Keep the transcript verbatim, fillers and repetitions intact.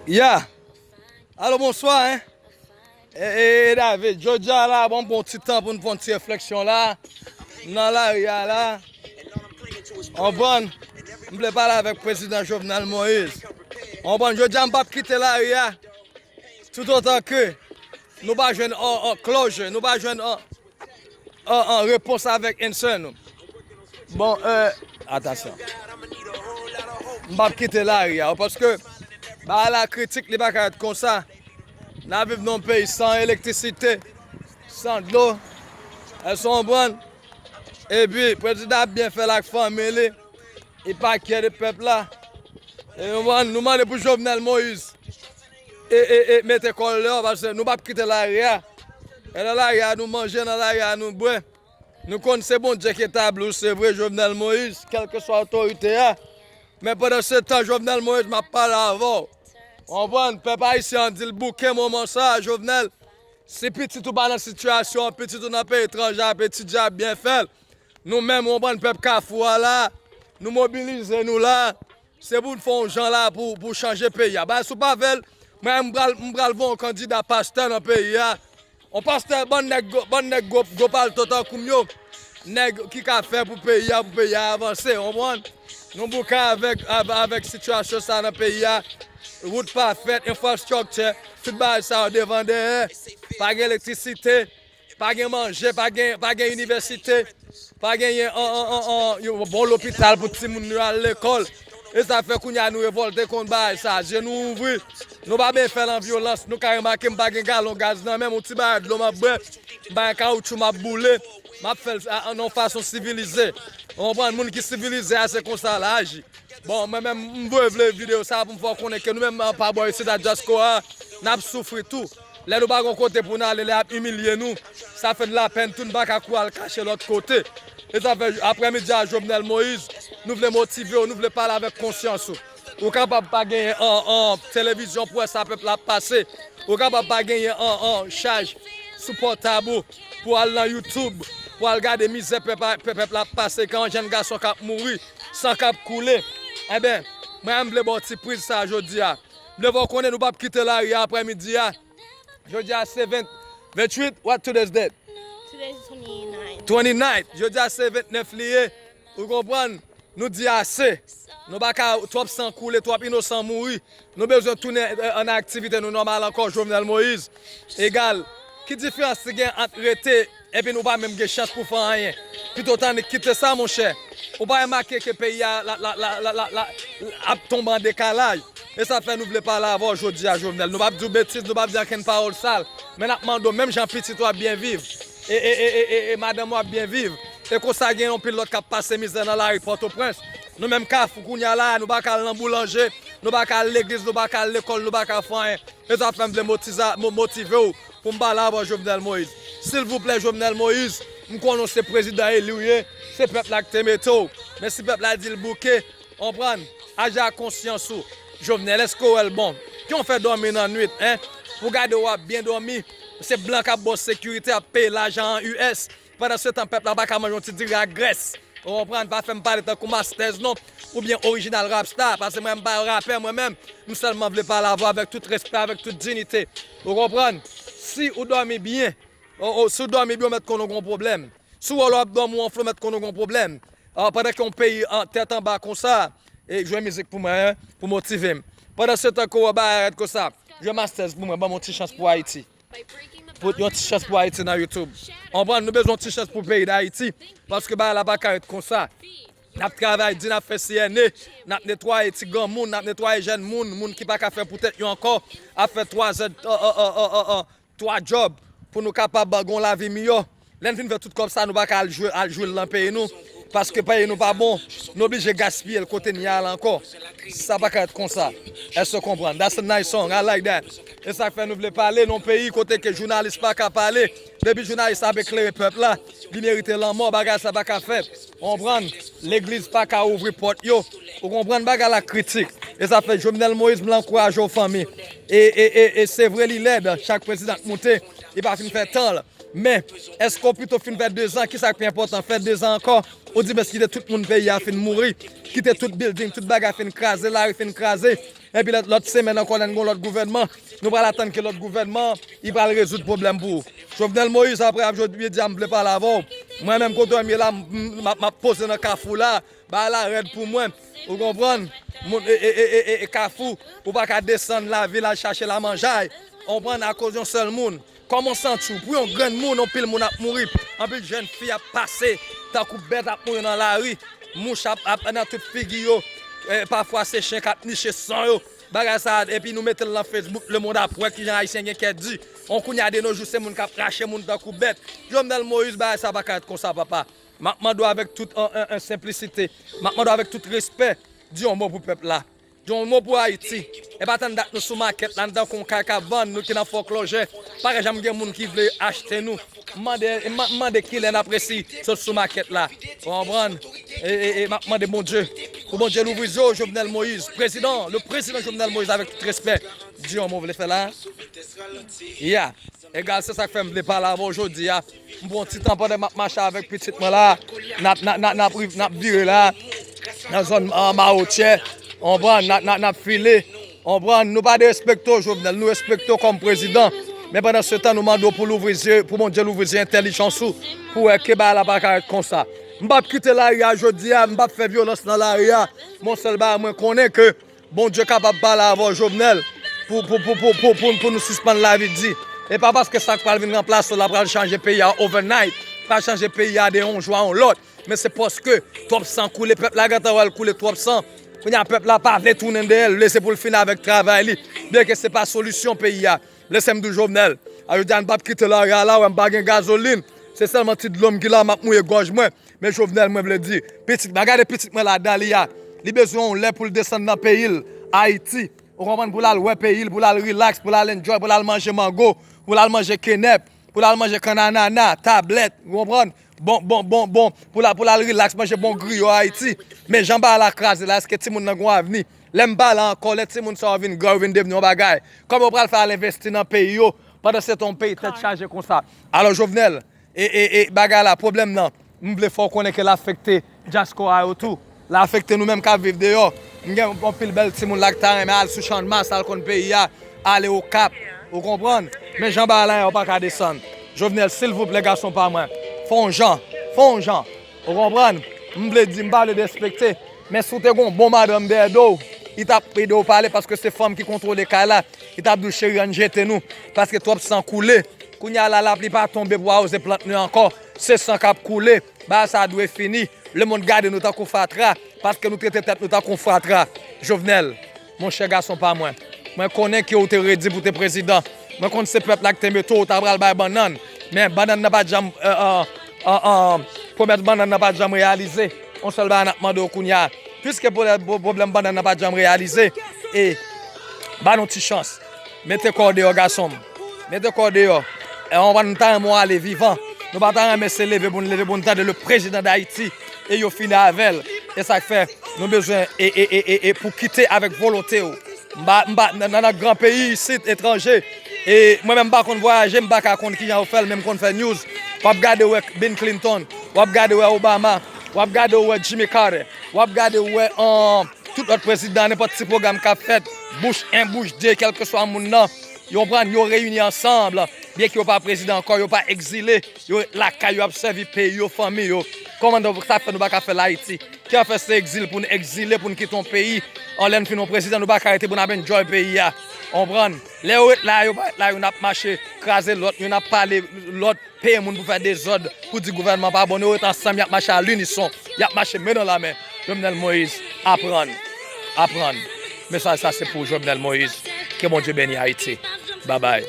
Ya. Alo, bonswa, en. E, e, e, David, jodi a la, bon, bon ti tan pou n fè yon ti refleksyon la. Nan lari a la. Konprann? M vle pale avèk prezidan Jovenel Moïse. Konprann? Jodi a, m p ap kite lari a. Toutotan ke nou pa jwenn an, an closure, nou pa jwenn an, an, an repons avèk answer nou. Bon, euh, atansyon. M p ap kite lari a, paske bagay la kritik, li pa ka ret konsa. N ap viv nan yon peyi san elektrisite, san dlo. Èske w konprann? Epi, prezidan ap byen fè l ak fanmi li. Li pa kyè de pèp la. E nou, nou mande pou Jovenel Moïse e, e, e mete kò l deyò, paske nou p ap kite lari a. E nan lari a, nou manje, nan lari a, nou bwè. Nou konn se Bondye ki etabli w, se vre, Jovenel Moïse, kèlkeswa otorite a. Men pandan se tan, Jovenel Moïse, m ap pale avè w. Konprann? Pèp ayisyen an di l bouke moman sa a, Jovenel. Si pitit ou pa nan sitiyasyon an, pitit ou nan peyi etranje ap etidye, ap byen fè l. Nou menm, ou konprann, pèp Kafou a la, nou mobilize nou la. Se pou n fè yon jan la pou, pou chanje peyi a. Bagay si w pa vle l, mwen, m pral, m pral voye yon kandida pastè nan peyi a. Yon pastè, bann nèg, gwo- bann nèg gwo, gwo palto tankou m yo. Nèg ki ka fè pou peyi a, pou peyi a avanse, w konprann? Nou bouke avèk, avè- avèk sitiyasyon sa nan peyi a. Wout pa fèt, enfrastrikti, tout bagay sa yo devan dèyè. Pa gen elektrisite, pa gen manje, pa gen, pa gen inivèsite, pa genyen an, an, an, an, yon bon lopital pou timoun yo al lekòl. E sa fè kounye a nou revòlte kont bagay sa. Je nou ouvri. Nou pa bezwen fè l an vyolans. Nou ka remake m pa gen galon gaz nan men m, yon ti bagay dlo m ap bwè. M pa gen kawoutchou m ap boule. M ap fè l a- nan yon fason sivilize. Ou konprann? Moun ki sivilize a, se konsa l aji. Bon, mwen menm, m voye vle videyo sa pou m fè w konnen ke nou menm, an, pa bò isit a dyaspora, n ap soufri tou. Lè nou pa gen kote pou n ale, lè y ap imilye nou, sa fè n lapenn tou, n pa ka kouri al kache lòt kote. E sa fè, aprèmidi a, Jovenel Moïse, nou vle motive w, nou vle pale avèk konsyans ou. Ou kapab pa genyen an, an televizyon pou wè sa pèp la ap pase. Ou kapab pa genyen an, an chaj sou pòtab ou pou al nan YouTube, pou al gade mizè pèp, a- pèp la ap pase, kan yon jèn gason k ap mouri, san k ap koule. Enben, mwen, m vle ba w ti priz sa a jodi a. M vle fè w konnen nou p ap kite lari a aprèmidi a. Jodi a se ven, venntuit, what today is date? Twenty-nine. Jodi a se vennèf li ye. Ou konprann? Nou di ase. Nou pa ka twòp san koule, twòp inosan mouri. Nou bezwen tounen, eh, an aktivite nou nòmal ankò, Jovenel Moïse. Egal. Ki diferans ki gen ant rete epi nou pa menm gen chans pou fè anyen? Pito tann kite sa, monchè. Ou pa remake ke peyi a la, la, la, la, la, la, ap tonbe an dekalaj? E sa fè nou vle pale avè w jodi a, Jovenel. Nou p ap di w betiz, nou p ap di ankenn pawòl sal. Men n ap mande w, menm jan pitit ou ap byen viv, e, e, e, e, e, e madanm ou ap byen viv, e konsa gen yon pil lòt k ap pase mizè nan lari Pòtoprens. Nou menm Kafou kounye a la, nou pa ka al nan boulanje, nou pa ka al legliz, nou pa ka al lekòl, nou pa ka fè anyen. E sa fè m vle motiza- mo- motive w pou m pale avè w, Jovenel Moïse. Silvouplè, Jovenel Moïse, m konnen w se prezidan eli w ye, se pèp la ki te mete w. Men si pèp la di l bouke, konprann, aji ak konsyans ou. Jovenel, èske w wè l bon? Ki w fè dòmi nan nwit, en? Pou gade w ap byen dòmi, se blan k ap ba w sekirite, ap peye lajan an U S. Pandan se tan, pèp la pa ka manje yon ti diri ak grès. Ou konprann? Pa fè m pale tankou Masters non, oubyen Original Rapstar, paske mwen, m pa rapè mwen menm. M sèlman vle pale avè w avèk tout respè, avèk tout diyite. Ou konprann? Si ou dòmi byen, o, o, si w dòmi byen, w mèt konnen w gen yon pwoblèm. Si w wè w ap dòmi, w anfle, w mèt konnen w gen yon pwoblèm. A, pandan ke yon peyi an tèt anba konsa, e jwe mizik pou mwen, en, pou motive m. Pandan se tan ke w wè bagay rèd konsa, jwe Masters pou mwen, ban m yon ti chans pou Ayiti. Pou yon ti chans pou Ayiti nan YouTube. Konprann, nou bezwen yon ti chans pou peyi Dayiti, paske bagay la pa ka ret konsa. N ap travay di, n ap fè C N A, n ap netwaye ti granmoun, n ap netwaye jèn moun, moun ki pa ka fè pou tèt yo ankò, ap fè twa zè, twa djòb pou nou kapab gen yon lavi miyò. Lè n fin fè tout kòb sa, nou pa ka al jwe, al jwe l nan peyi nou, paske peyi nou pa bon, nou oblije gaspiye l kote n ye a la ankò. Sa pa ka ret konsa. Èske w konprann? That's a nice song. I like that. E sa k fè nou vle pale nan yon peyi kote ke jounalis pa ka pale. Depi jounalis ap eklere pèp la, li merite lanmò, bagay sa pa ka fèt. Ou konprann? Legliz pa ka ouvri pòt yo. Ou konprann? Bagay la kritik. E sa fè Jovenel Moïse, m ankouraje w, fanmi. E, e, e, e se vre li lèd, chak prezidan k moute, li pa fin fè tan l. Men, èske w pito fin fè dezan? Kisa k pi enpòtan, fè dezan ankò Ou di, men kite tout moun peyi a fin mouri, kite tout bilding, tout bagay fin kraze, lari fin kraze. Epi lòt, lòt semèn ankò, lè n gon lòt gouvènman, nou pral atann ke lòt gouvènman, li pral rezoud pwoblèm pou ou. Jovenel Moïse, apre ap jodi a, m vle pale avè w. Mwen menm kote m ye la, m, m, m ap, m ap poze nan kafou la, bagay la rèd pou mwen. Ou konprann? Moun, e, e, e, e, e, e kafou, ou pa ka desann lavil al chache lamanjay. Ou konprann? Akoz yon sèl moun. Kòman w santi w? Pou yon grenn moun, anpil moun ap mouri. Anpil jèn fi ap pase tankou bèt ap mouri nan lari. Mouch ap, ap nan tout figi yo. E, pafwa se chen k ap niche san yo. Bagay sa a, epi nou mete l nan Facebook, lemonn ap wè kijan Ayisyen gen kè di. On kounye a de nos jours, se moun k ap rache moun tankou bèt. Jovenel Moïse, bagay sa pa ka ret konsa, papa. M ap mande w avèk tout, an, an, an senplisite. M ap mande w avèk tout respè. Di yon mo pou pèp la. Di yon mo pou Ayiti. E pa tann dat nou sou makèt la, nou tankou yon kay k ap vann, nou ki nan fòklòjè. Pa ka janm gen moun ki vle achte nou. M mande, m, m mande kilè n ap resi sot sou makèt la. Ou konprann? E, e, e m ap mande Bondye. Pou Bondye louvri zye w, Jovenel Moïse. Prezidan, le prezidan Jovenel Moïse, avèk tout respè. Di yon mo, w vle fè la? Ya. Egal, se sa k fè m vle pale avè w jodi a. M pran ti tan pandan m ap mache avèk pitit mwen la. N ap, n ap, n ap, n ap riv, n ap vire la. Nan zòn, ah, Mawotyè. Ou konprann? N ap, n ap, n ap file. Ou konprann? Nou pa derespekte w, Jovenel. Nou respekte w kòm prezidan. Men pandan se tan, nou mande w pou louvri zye, pou Bondye louvri zye entèlijans ou. Pou wè ke bagay la pa ka ret konsa. M p ap kite lari a jodi a. M p ap fè vyolans nan lari a. Yon sèl bagay mwen konnen ke Bondye kapab pale avè w, Jovenel, pou, pou, pou, pou, pou, pou, pou nou sispann lavi di. E pa paske sa k pral vin ranplase w la pral chanje peyi a overnight, pral chanje peyi a de yon jou a yon lòt. Men se paske twòp san koule, pèp la gentan wè l koule twòp san. Kounye a, pèp la pa vle tounen dèyè l, l lese pou l fini avèk travay li. Byenke se pa solisyon peyi a. Lese m di w, Jovenel, a jodi a, n p ap kite lari a la, wè m pa gen gazolin. Se sèlman ti dlo m ki la, m ap mouye gòj mwen. Men Jovenel, mwen vle di, pitit mwen, gade pitit mwen la, Dalia. Li bezwen yon lè pou l desann nan peyi l, Ayiti. Ou konprann, pou l al wè peyi l, pou l al rilaks, pou l al enjoy, pou l al manje mango, pou l al manje kenèp, pou l al manje kannanana, tablèt, ou konprann? Bon, bon, bon, bon, pou l al, pou l al rilaks, manje bon griyo Ayiti. Men jan bagay la kraze la, èske timoun nan gon avni? Lè m pale ankò, lè timoun sa yo vin gran, yo vin devni yon bagay. Kòman yo pral fè al envesti nan peyi yo, pandan se tan yon peyi tèt chaje konsa? Alò, Jovenel, e, e, e, bagay la, pwoblèm nan, m vle fè w konnen ke l afekte dyaspora yo tou. L afekte nou menm k ap viv deyò. M gen yon pil bèl timoun la ki ta renmen al sou Channmas, al konn peyi a, ale Okap. Ou konprann? Men jan bagay la ye, yo pa ka desann. Jovenel, silvouplè, gason pa mwen, fè yon jan, fè yon jan. Ou konprann? M vle di, m pa vle derespekte. Men si w te gen yon bon madanm dèyè do w, li t ap ede w pale, paske se fanm ki kontwole kay la. Li t ap di w, cheri, ann jete nou, paske twòp san koule. Kounye a la, lapli pa tonbe pou awoze plant nou yo ankò. Se san k ap koule. Bagay sa a dwe fini. Lemonn gade nou tankou fatra, paske nou trete tèt nou tankou fatra. Jovenel, monchè, gason pa mwen, mwen konnen ke w te redi pou w te prezidan. Mwen konn se pèp la ki te mete w, w ta pral bay bannann. Men bannann nan pa t janm, e, e, e, e, pwomès bannann nan pa t janm reyalize. Yon sèl bagay n ap mande w kounye a. Piske pwoblè-, pwo-, pwoblèm bannann nan pa t janm reyalize, e ba nou ti chans. Mete kò w deyò, gason m. Mete kò w deyò. E, w konprann, nou ta renmen w ale vivan. Nou pa ta renmen se leve pou n leve pou n tande le prezidan Dayiti e yo fini avè l. E sa k fè nou bezwen e, e, e, e, e pou kite avèk volonte w. M pa, m pa, nan, nan, nan gran peyi isit, etranje. E mwen menm, m pa konn vwayaje, m pa ka konn kijan yo fè l, men m konn fè news. W ap gade w wè Bill Clinton, w ap gade w wè Obama, w ap gade w wè Jimmy Carter, w ap gade w wè, an, tout lòt prezidan, nenpòt ti pwogram k ap fèt, Bush en, Bush de, kèlkeswa moun nan, yo pran, yo reyini ansanm, byenke yo pa prezidan ankò, yo pa egzile, yo ret lakay yo, ap sèvi peyi yo, fanmi yo. Kòman sa fè nou pa ka fè l Ayiti? Ki afè se egzil pou n egzile, pou n kite yon peyi? An, lè n fin yon prezidan, nou pa ka rete pou n ap enjoy peyi a. Konprann? Lè yo ret la, yo pa ret la, youn ap mache kraze lòt, youn ap pale lòt, peye moun pou fè dezòd, pou di gouvènman pa bon. Yo ret ansanm, y ap mache a linison, y ap mache men nan lamen. Jovenel Moïse, aprann. Aprann. Mesaj sa se pou Jovenel Moïse. Ke Bondye beni Ayiti. Babay.